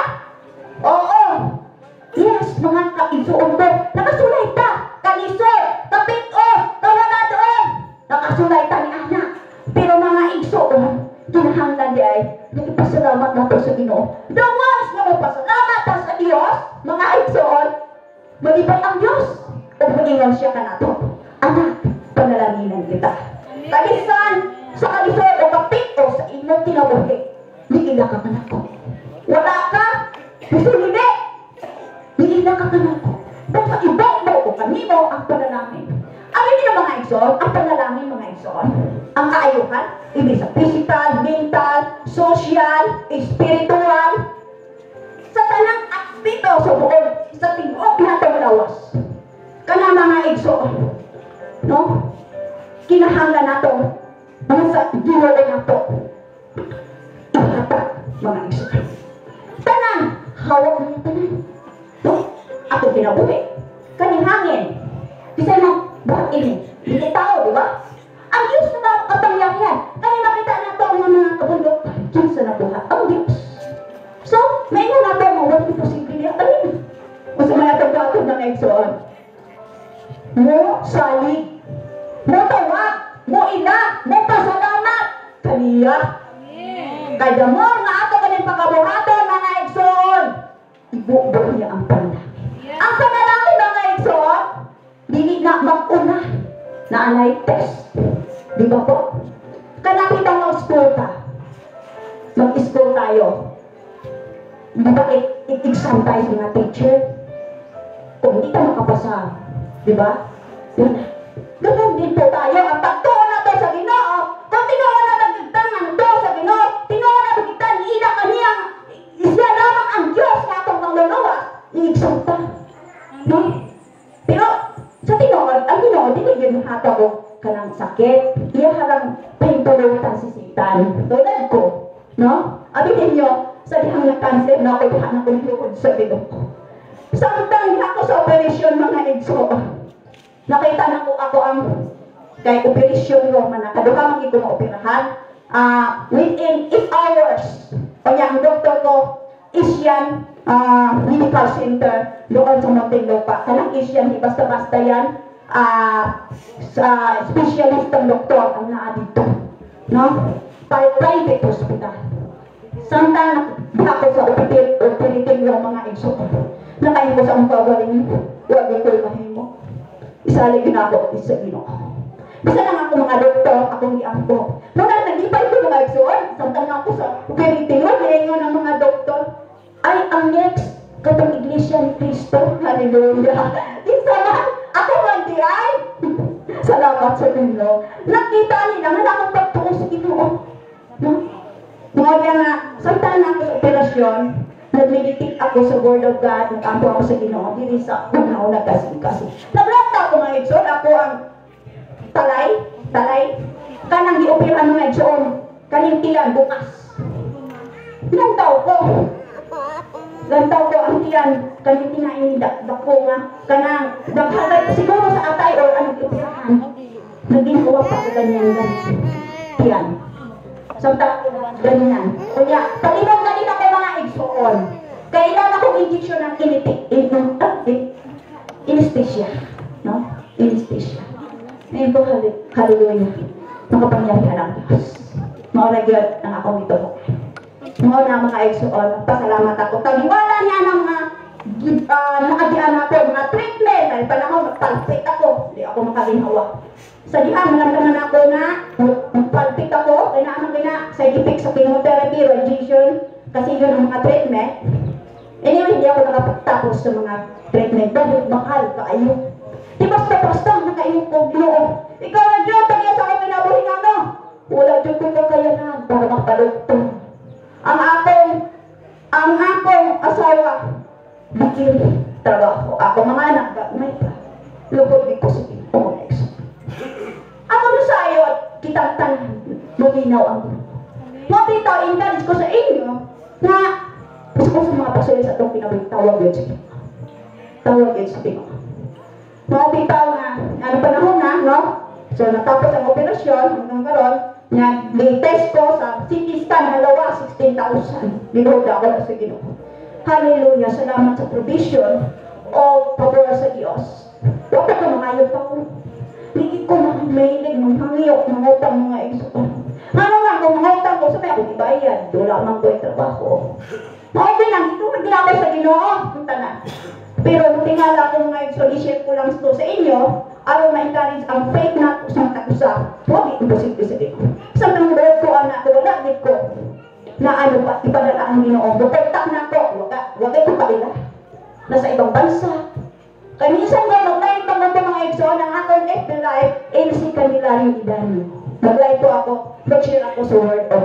S1: Oo. Yes, mga kaigsuon ko, nakasulay ta, kalisod, kapit-os, kawala doon, nakasulay ta ni ana. Pero mga igsuon, kinahanglan di ay, nagpasalamat nato sa Ginoo. The ones nga mopasalamat ta sa Dios, mga igsuon, malipay ang Dios, ug moingon siya kanato, "Anak, panalanginan kita." Kalisan sa kalisod o kapit-os sa imong kinabuhi, niila ka kanako. Wala ka, bisulili, niila ka kanako. Basta ibo mo o kanimo ang panalangin. Ano yun mga igsoon? Ang panalangin, mga igsoon, ang kaayuhan, ibig sa physical, mental, social, spiritual, sa tanang aspeto sa buong sa tibuok natong lawas. Kana mga igsoon, no? Kinahanglan nato mga sa Ginoo nato ihatag, mga igsoon. Tanan, hawak niya tanan. No? Ako kinabuhi. Kaning hangin. Bisay mo, buhat ini. Dili tao, di ba? Ang Diyos na kapangyarihan. Kani makita nato ang mga kabundok. Kinsa na buhat? Ang Diyos. So, maingon nato nga wala imposible niya kanin. Unsa may atong buhaton, mga igsoon? Mo salig, mo tawag, mo ila, mo pasalamat kaniya. Kay the more nga ato kaning pagabuhaton, mga igsoon, ibubo niya ang panalangin. Ang panalangin, mga igsoon, dili na mag-una na anay test. Di ba po? Kanang bang mag-school ka? Mag-school tayo. Di ba i-exam tayo sa mga teacher? Kung hindi ka makapasa, di ba? Yun na. Ganun din po tayo. Ang pagtuo na to sa Ginoo, kung tinuo na magigtang ang to sa Ginoo, tinuo na magigtang ila kaniyang siya lamang ang Diyos nga atong mangluluwas, i-exam ta. No? Pero sa tinuod, ang Ginoo dili gyud mohatag og kanang sakit. Iya harang pahintulutan si Satan. Tulad ko, no? Abi ninyo, sa dihang na cancer na ako, diha na ko nilukod sa Ginoo. Samtang diha ko sa operasyon, mga igsoon, nakita na ko ako ang kay operasyon Roma na kaduha man gid ko maoperahan within 8 hours. Kaya ang doktor ko Asian Medical Center doon sa Muntinlupa. Kanang Asian, di basta-basta yan. Sa specialist ang doktor ang naa dito. No? Private hospital. Samtang ako sa operating room, mga igsoon, nakain ko sa akong kaugalingon, wag ko mahimo. Isalig na ako sa Ginoo. Bisa lang ako mga doktor, akong giampo. Muna nagipay ko, mga igsoon, samtang ako sa operating room, niingon ang mga doktor, "Ay, ang next, katong Iglesia ni Cristo." Hallelujah. Kinsa man, ako man di ay. Salamat sa Ginoo. Nakita nila nga akong pagtuo sa Ginoo. No? Mga nga, samtang ako sa operasyon, nag-meditate ako sa Word of God, nag-ampo ako sa Ginoo, diri sa una-una kasi. Naglakta ako, mga igsoon, ako ang talay, talay, kanang gioperahan, mga igsoon, kaning tiyan bukas. Ilang tao ko? Lantaw ko ang tiyan, kani tinain dako nga kanang daghan siguro sa atay or anong ipirahan. Naging pa ko ganyan ganyan. Tiyan. Samtang ganyan. Kunya, palibog na din ako, mga igsoon. Kailan akong injection ng initik, anesthesia. No? Anesthesia. Ngayon po, hallelujah. Makapangyarihan ang Diyos. Mao na gyud ang akong gituo. Mao na, mga igsoon, pasalamat ako. Taliwala niya ng mga naagian ako, mga treatment. Ay panahon, nagpalpit ako. Hindi ako makaginhawa. Sa diha, maramdaman ako na nagpalpit ako. Kaya naman kina side effect sa chemotherapy, radiation, kasi yun ang mga treatment. Anyway, hindi ako nakapagtapos sa mga treatment. Dahil mahal kaayo. Di basta-basta nakaingon ko, "Ginoo, ikaw ang Diyos, tagiya sa akong kinabuhi nga no. Wala jud ko kakayanan para makalugtong. Ang akong asawa, bigil trabaho. Ako mga anak, may pa. Lugod di ko sa Ginoo. Ako no sayo at kitang tanan, luminaw ang Ginoo. Mao bitaw, encourage ko sa inyo na gusto ko sa mga pasuyo sa atong kinabuhi, tawag yun sa Ginoo. Tawag yun sa Ginoo. Mao bitaw nga, ano panahon na, no? So natapos ang operasyon hanggang karon, nga test ko sa CT scan halawa 16,000. Ginuod ako na sa Ginoo. Hallelujah, salamat sa provision o pabor sa Diyos. Wa pa ko mangayo pa ko. Hindi ko mahilig manghangyo, mangutang, mga igsoon. Ano nga, kung mangutang ko, sa may ako ibayad, wala man ko yung trabaho. Mao lang, ito ako sa Ginoo, ang tanan. Pero tingala ko, mga igsoon, i-share ko lang ito sa inyo, aron ma-encourage ang faith na sa matag usa. Huwag imposible sa Ginoo. Sa mga ko, anak ko, wala gid ko na ano pa, ipadala ang Ginoo. Bukontak na ko, wala ko kaila. Nasa ibang bansa. Kaya minsan ko, mag-live pa ko, mga igsoon, ang akong FB Live, MC Candelario Idani. Mag-live po ako, mag-share ako sa Word of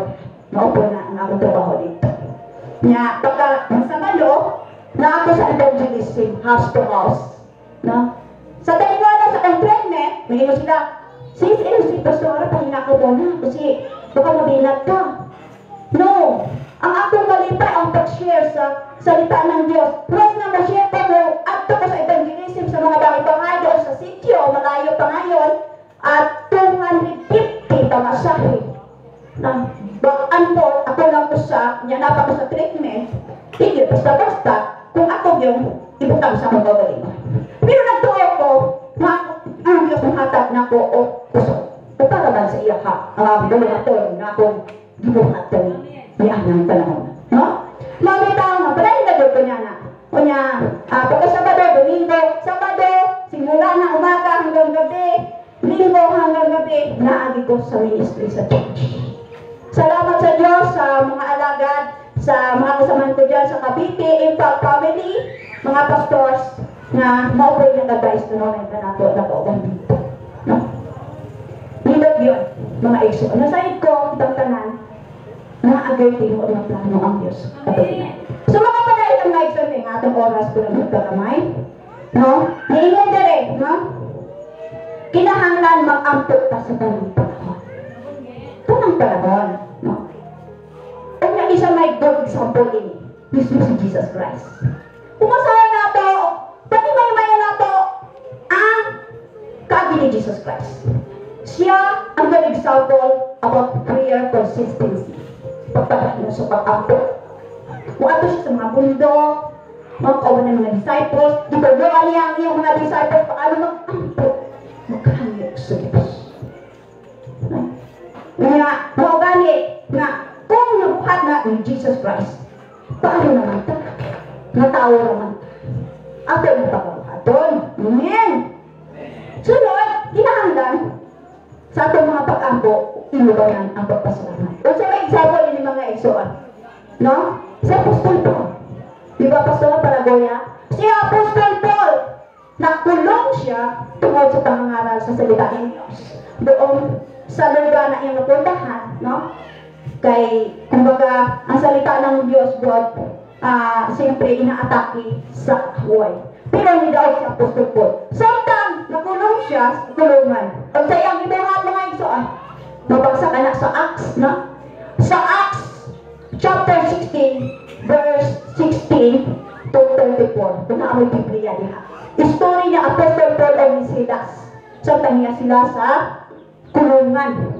S1: Maupo na ang akong trabaho dito. Nya, pagka Sabado, na ako sa evangelism, house to house. No? Sa taliwala sa akong treatment, may sila, "Sis, eh, si Pastora, pahinga ko muna kasi baka mabinat ka." No! Ang akong kalipay ang pag-share sa salita ng Diyos. Plus na ma-share pa mo, adto ko sa evangelism sa mga bahay-bahay doon sa sitio, malayo pa ngayon, at 250 pamasahe. Na, back and forth, ako lang ko sa, niya napa ko sa treatment, hindi basta-basta, kung ako yung ibutang sa akong kagalingon. Pero nagtuo ko, na ang Diyos mahatag na ko o kusog. O para ba sa iya ha, ang buluhaton na akong gibuhaton niya ng panahon. No? Mabitaw nga, pala na ko niya na. Kunya, pagka Sabado, Domingo, Sabado, simula na umaga hanggang gabi, Linggo hanggang gabi, naagi ko sa ministry sa church. Salamat sa Diyos sa mga alagad, sa mga kasamahan ko dyan sa Cavite, Impact Family, mga pastors, na maupoy ng advice na noon na nato na kauban dito. No? Nindot yun, mga igsoon. Nasayod ko, kitang tanan, na agay tinuod nga plano ang Diyos. Ato. So mga padayon ang mga igsoon, nga atong oras ko lang magkakamay. No? Niingon dire, no? Kinahanglan mag-ampo ta sa tanang panahon. Tanang panahon, no? Unya isa may good example ini, mismo si Jesus Christ. Umasahan nato, pati may maya nato ang kaagi ni Jesus Christ. Siya ang good example about prayer consistency. Pagpadayon sa pag-ampo. Muadto siya sa mga bundok, mga kauban ng mga disciples, gituruan niya ang iyang mga disciples paano mag-ampo, maghangyo sa Diyos. Nga, mao gani nga kung nabuhat na ni Jesus Christ, paano naman ta? Nga tao naman ta. Ato ang pagbuhaton. Amen. Sunod, kinahanglan sa atong mga pag-ampo, inubanan ang pagpasalamat. Unsa may example ini, mga igsoon? No? Si Apostol Paul. Di ba, Pastor Paragoya? Si Apostol Paul, nakulong siya tungod sa pangangaral sa salita ng Diyos. Doon sa lugar na iyang napuntahan, no? Kay, kumbaga, ang salita ng Diyos, God, siyempre, inaatake sa kaaway. Pero nidaog si Apostol Paul. Samtang nakulong siya sa kulungan. Ang sa iyang gibuhat, mga igsoon, mabasa ka na sa Acts, no? Sa Acts, chapter 16, verse 16. 16 to 34. Kung naa moy Biblia diha. Story ni Apostol Paul o ni Silas. Samtang niya sila sa kulungan.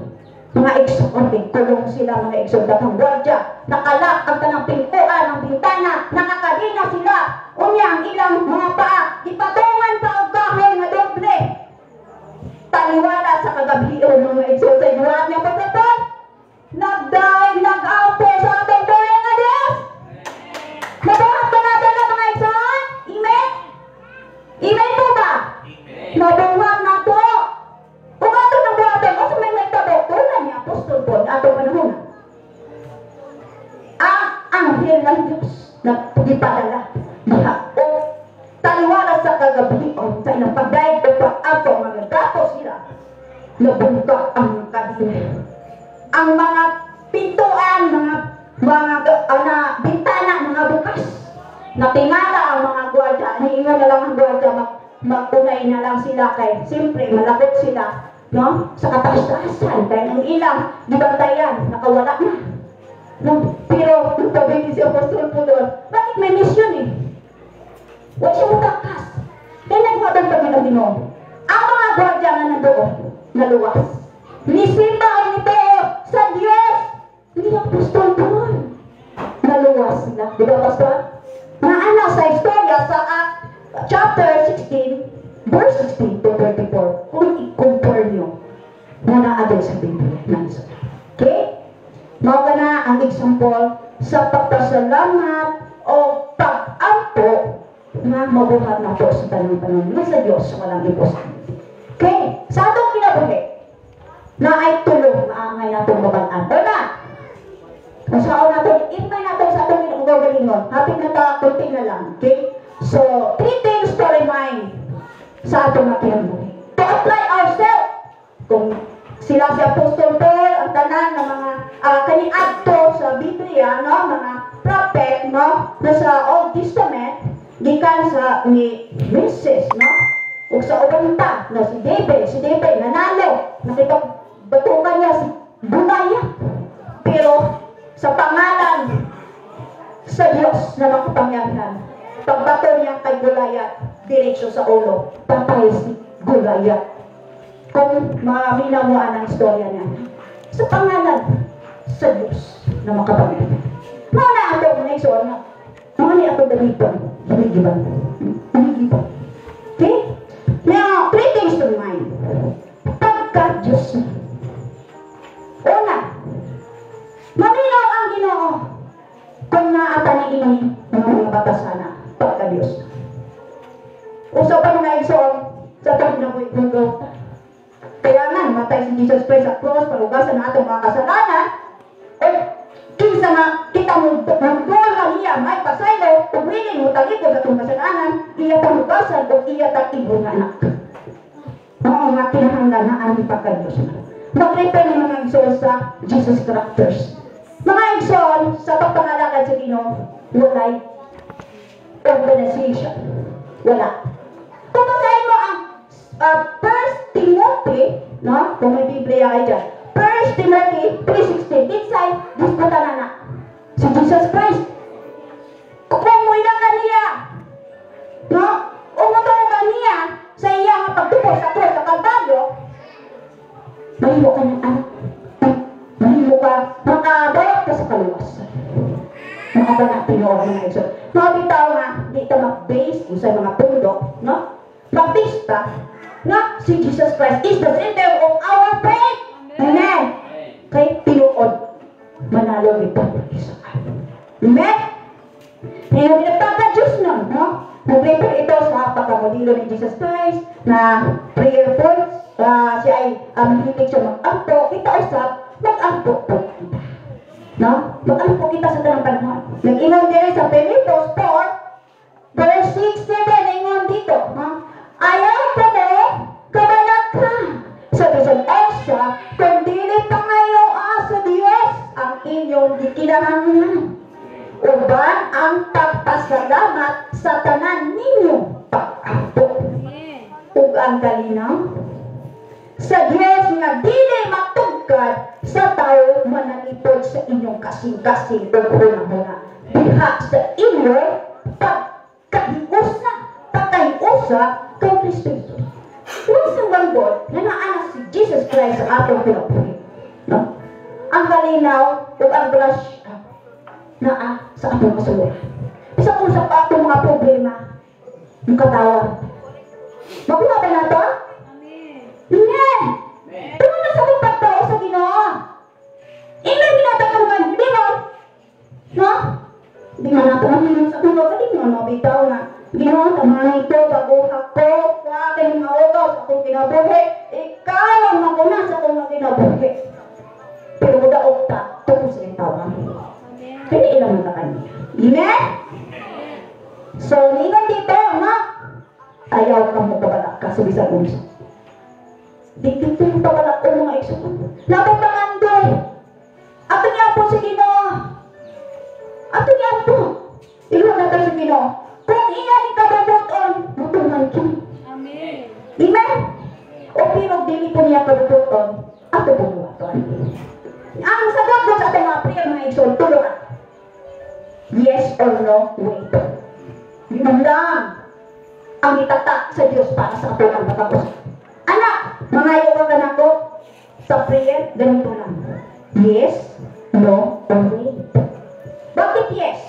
S1: Mga igsoon, kulong sila mga igsoon, daghang gwardya. Naka-lock ang tanang pintuan, ang bintana, nakakadina sila. Unya ang ilang mga paa, gipatungan pa og kahoy nga doble. Taliwala sa kagabhion, mga igsoon, sa ibuhat niya Apostol Paul. Nagdaig, nag-ampo sa atong buhay nga Diyos. Mabuhat ba natin ang mga igsoon? Amen? Amen po ba? Mabuhat na to. Kung ato nang buhaton, o sa may tabo, tulad ni Apostol Paul, atong panahon. Ang anghel ng Diyos na gipadala diha o taliwala sa kagabhion sa ilang pagdaig o pag-ampo mga gato sila, nabungka ang kadina. Ang mga pintuan, mga bintana, mga bukas. Natingala ang mga gwardiya. Niingon na lang ang gwardiya, magunay na lang sila kay siyempre malakot sila, no? Sa kataas-taasan kay ang ilang gibantayan nakawala na. No? Pero tabi si Apostol Paul doon, bakit may mission eh? Wa siya mutakas. Kaya naghatag kami ng Ginoo. Ang mga gwardiya nga nandoon, naluwas. Nisimba ang nito sa Diyos. Hindi Apostol Paul. Naluwas sila. Di ba, Pastor? Nga ana sa istorya sa Acts chapter 16, verse 16 to 34. Kung i-compare nyo, na naa doon sa Biblia. Nice. Okay? Mao ka na ang example sa pagpasalamat o pag-ampo nga mabuhat na po sa tanang panahon nga sa Diyos walang ibos. Okay? Sa atong kinabuhi, na ay tulong nga angay natong maban-an. Una, kung saan natin, imay natin sa atong ginagalingon. Hapit na ta, kunti na lang. Okay? So, three things to remind sa atong mga kinabuhi. To apply ourselves. Kung sila si Apostol Paul, ang tanan ng mga kaniadto sa Biblia, no, mga prophet, no, na sa Old Testament, gikan sa ni Moses, no, ug sa uban pa, no, si David nanalo, nakipagbatukan niya si Goliath. Pero sa pangalan sa Diyos na makapangyarihan, pagbato niya kay Goliath, diretso sa ulo, patay si Goliath. Kung maminaw mo ang istorya niya. Sa pangalan sa Diyos na makapangyarihan. Mao na ato mga igsoon nga. Mao ni ato gamiton. Diligiban. Diligiban. Okay? Now, three things to mind. Pagka Diyos na. Una, maminaw ang Ginoo kung naata ni ini ng mga batasana pagka Diyos. Usa pa mga igsoon sa atong kinabuhi kung kaya nga, namatay si Jesus Christ sa cross, parugasan na atong mga kasalanan, o kinsa nga kita mo magduol ka niya, may pasaylo, ug willing mo talikod sa atong kasalanan, iya tang hugasan o iya tang ibon nga anak. Mao nga kinahanglan na ang pagka-Diyos na. Mag-refer ng mga igsoon sa Jesus characters. Mga igsoon, sa pagpangalagad sa Ginoo, walay organization. Wala. Kung basahin mo ang 1 Timothy, no? Kung may Biblia kayo dyan. 1 Timothy 3:16. Kinsay, disputa na na. Si Jesus Christ. Kung muila ka niya, no? Umutuo ka niya sa iya nga pagtubo sa krus sa Kalbaryo, mahimo ka ng anak. Mahimo ka, makadawat ka sa kaluwasan. Mga ba na tinuod mga igsoon. Mga bitaw nga, di ta mag-base sa mga pundo, no? Mag-base ta nga si Jesus Christ is the center of our faith. Amen. Kay tinuod, manalo ito isa ka. Amen? Kaya pinagpagka Diyos na, no? Nag-refer ito sa pagkamodelo ni Jesus Christ na prayerful, siya ay mahilig siya mag-ampo, kita usab, mag-ampo po kita. No? Mag-ampo kita sa tanang panahon. Nag-ingon diri sa Filipos 4, verse 6, 7, ingon dito, no? Ayaw ko mo, kabalaka sa bisan unsa, kung dili pangayo sa Dios ang inyong gikinahanglan. Uban ang pagpasalamat sa tanan ninyo pag-ampo. Ug ang kalinaw sa Dios nga dili matugkad sa tao manalipod sa inyong kasing-kasing ug hunahuna diha sa inyo. atong kinabuhi. No? Ang kalinaw ug ang brush naa sa atong kasuluran. Bisan unsa pa atong mga problema, mukatawar. Makuha ba nato? Amen. Amen. Tungod na sa atong pagtao sa Ginoo. Ingnan ginatagulungan, hindi mo? No? Di man nato ang sa atong kagalingon, no? Bitaw na, Ginoo, tamahay ko, baguha ko, sa aking mga ugaw, sa akong kinabuhi. Ikaw ang maguna sa akong mga kinabuhi. Pero mudaog ta, tungkol sa iyong tawag. Kaya ilang mga kanya. Amen? So, ningon dito, no? Ayaw ka mo kabalak ka sa bisan unsa. Di dito yung pabalak o mga igsoon. Labang pangandoy. Ato niya po sa Ginoo. Ato niya po. Iluwa na tayo sa Ginoo. Kung iya ni kabubuton, mutuman ko. Amen. Amen? O pero dili po niya kabubuton, ato po buhaton. Ang sagot ko sa atong mga prayer mga igsoon, tulungan. Yes or no, wait. Yun lang ang itata sa Diyos para sa ato ang matapos. Anak, mangayo ka kanako sa prayer, ganito lang. Yes, no, or wait. Bakit yes?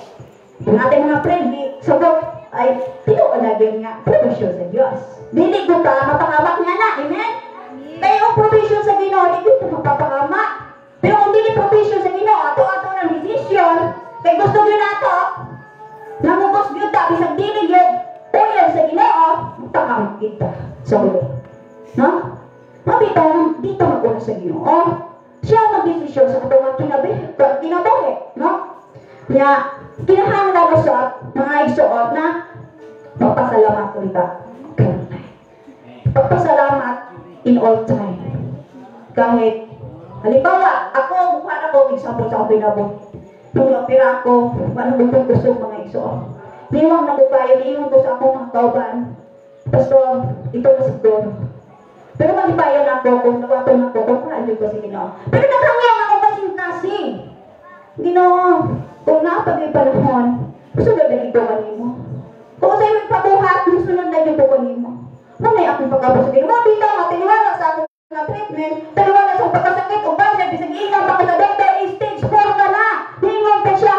S1: Kung ating mga prayer, sagot ay tinuod na nga provision sa Diyos. Dili ko ta mapangamak nga na, amen? Kaya ang provision sa Ginoo, dili ko mapapangamak. Pero kung dili provision sa Ginoo, ato-ato ng decision, kay gusto gyud nato, namugos gyud ta bisag dili gyud uyon sa Ginoo, magpakamot kita sa huli. No? Mabitaw dito mag-una sa Ginoo. Siya ang magdesisyon sa atong kinabuhi, no? Nya kinahanglan usab mga igsoon na magpasalamat unta kanunay. Pagpasalamat in all time. Kahit halimbawa, ako buhat ako example sa akong kinabuhi. Nung napira ako, wala ko kusog mga igsoon. Niwang na ko kayo, niwang ko sa akong mga kauban. Pastor, ito na siguro. Pero malipayon ako kung nawaton ako, kung paano ko sa Ginoo. Pero naghangyaw ako kasing-kasing. Ginoo, kung napagay panahon, sunod na ito kanimo. Kung sa iyong pabuhat, sunod na ito kanimo. Mamay akong pagkabos sa Ginoo. Mabitaw nga, tiniwala sa akong nga treatment, tiniwala sa akong pagkasakit, o cancer, bisag ingang pa ka sa doktor, stage 4 ka na. Ningon pa siya,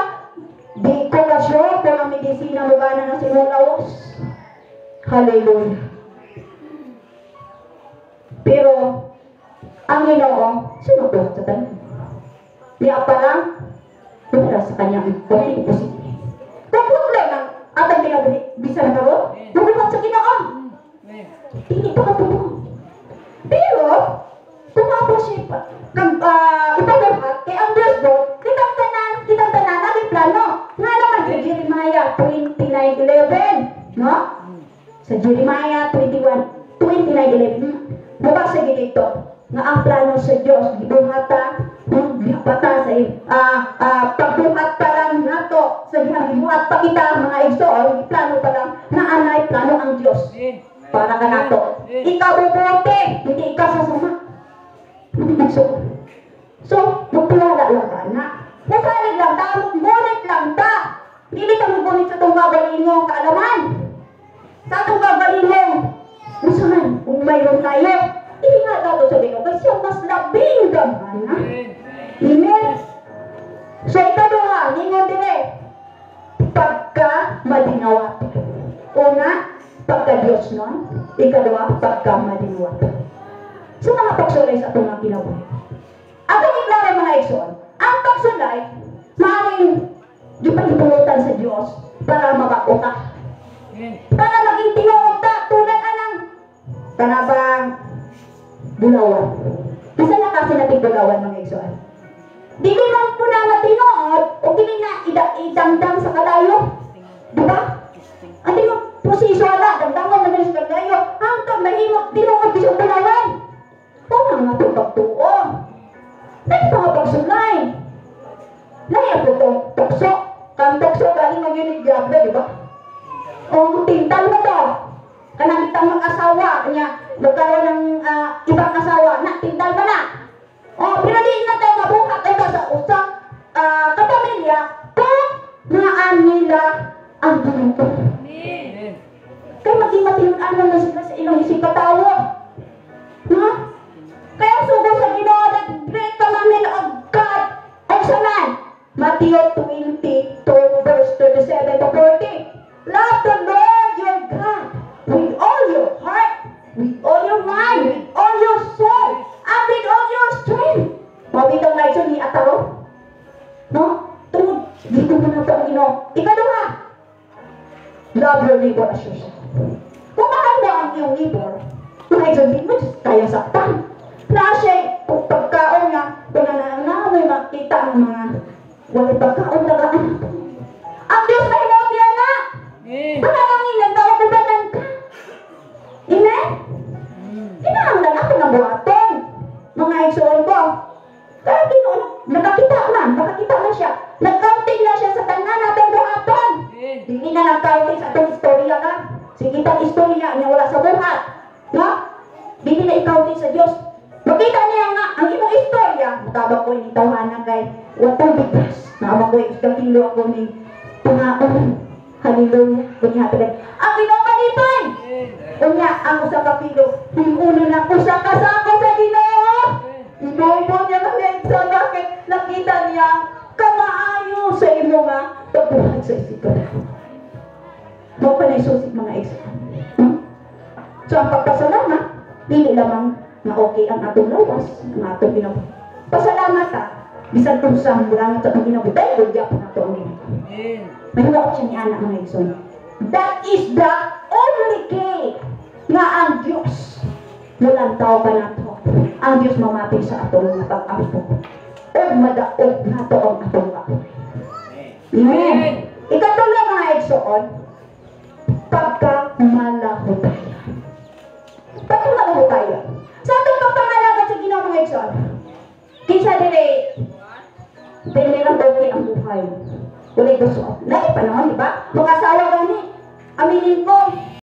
S1: di ko ka sure kung ang medisina mo gana na sinulaos. Hallelujah. Pero, ang Ginoo, sinubuhat sa tanan. Niya pa lang, wala sa kanyang wala imposible. Kung putlo ng atong kinabuhi, bisan karon, mabuhat sa Ginoo. Dili pa katubo. Pero, kung ako siya ipabuhat, kay ang Diyos doon, kitang tanan, naging plano. Nga naman sa Jeremiah 29:11, no? Sa Jeremiah 29:11, mabasa dito nga ang plano sa Diyos gibuhata, gihapata sa pagbuhat pa lang nato sa gibuhat pa kita mga igsoon, plano pa lang na anay plano ang Diyos para kanato. Ikaw bubuti, hindi ikaw sasama. So, magtiwala lang ka na. Musalig lang ta, ngunit lang ta. Dili ka mugunit sa itong gagalingong kaalaman. Sa itong gagalingong usahan, kung mayroon tayo, ihinga nato sa Ginoo kasi siya mas labing gamhana. Amen? So, ikaduha, ningon dire, pagka madinawat. Una, pagka Diyos nun. Ikaduha, pagka madinawat. Sa mga pagsulay sa itong mga kinabuhi. Atong iklaro mga igsoon, ang pagsulay, maaaring di pahintulutan sa Diyos para mabako ka. Para maging tinuod ta, tulad anang kanabang bulawan. Isa na kasi natin bulawan mga igsoon. Dili man po na matinuod o dili na idamdam sa kalayo. Diba? Ang tinuod, proseso ala, damdaman na sa kalayo. Hangtod mahimot, tinuod bisang bulawan. O nga itong pagtuo. Dahil mga pagsulay. Lahi po itong tukso. Kang tukso, galing mag-unit grabe, di ba? O tintal mo to. Kanang itang mag-asawa niya, magkaroon ng ibang asawa, na tintal mo na. O, pero di na tayo mabuhat ito sa usang kapamilya kung naan nila ang ganito. Kaya maging matinunan na sila sa ilang isip katawo. Ha? Kaya sugo sa Ginoo Love your neighbor as yourself. Kung mahal mo ang iyong neighbor, mga igsoon, di mo kaya saktan. Na siya, kung pagkaon nga, kung na na may makita ang mga walay pagkaon na anak. Ang Diyos mahimuot niya na. Panalangin nagkaugubanan ka. Amen? Kinahanglan ako ng buhaton. Mga igsoon ko. Kaya Ginoo, nakakita man siya. Nag-counting na siya sa tanan natong buhaton. Dili na nag-counting sa atong istorya ka. Sige tang istorya niya wala sa buhat. No? Dili na i-counting sa Dios. Makita niya nga ang imong istorya, mutabang ko ini tawhana kay wa bigas. Naabang ko 1 kilo ako ni pangaon. Hallelujah. Kunya ang Ginoo malipay. Unya ang 1 ka kilo, himuno na usa ka sako sa Ginoo. Ibobo niya mga igsoon, bakit nakita niya kamaayo sa imo nga pagbuhat sa isip. Mao pa na isusi, mga igsoon. So ang pagpasalamat, dili lamang nga okay ang atong lawas, ang atong kinabuhi. Pasalamat ka, bisan unsa ang bulangot sa atong kinabuhi, dahil gyapon nato ang Ginoo. Mahimo siya ni ana, mga igsoon. That is the only key nga ang Diyos mulantaw pa nato. Ang Diyos mamati sa atong mga pag-ampo. Ug madaog nato ang atong kaaway. Amen. Ikatulo, mga igsoon, pagkamalahutayan. Pagkamalahutayan. Sa atong pagpangalagad sa Ginoo, mga igsoon, kinsa dire dili lang okay ang buhay? Walay gusto. Lahi pa naman, di ba? Mga asawa gani. Aminin ko,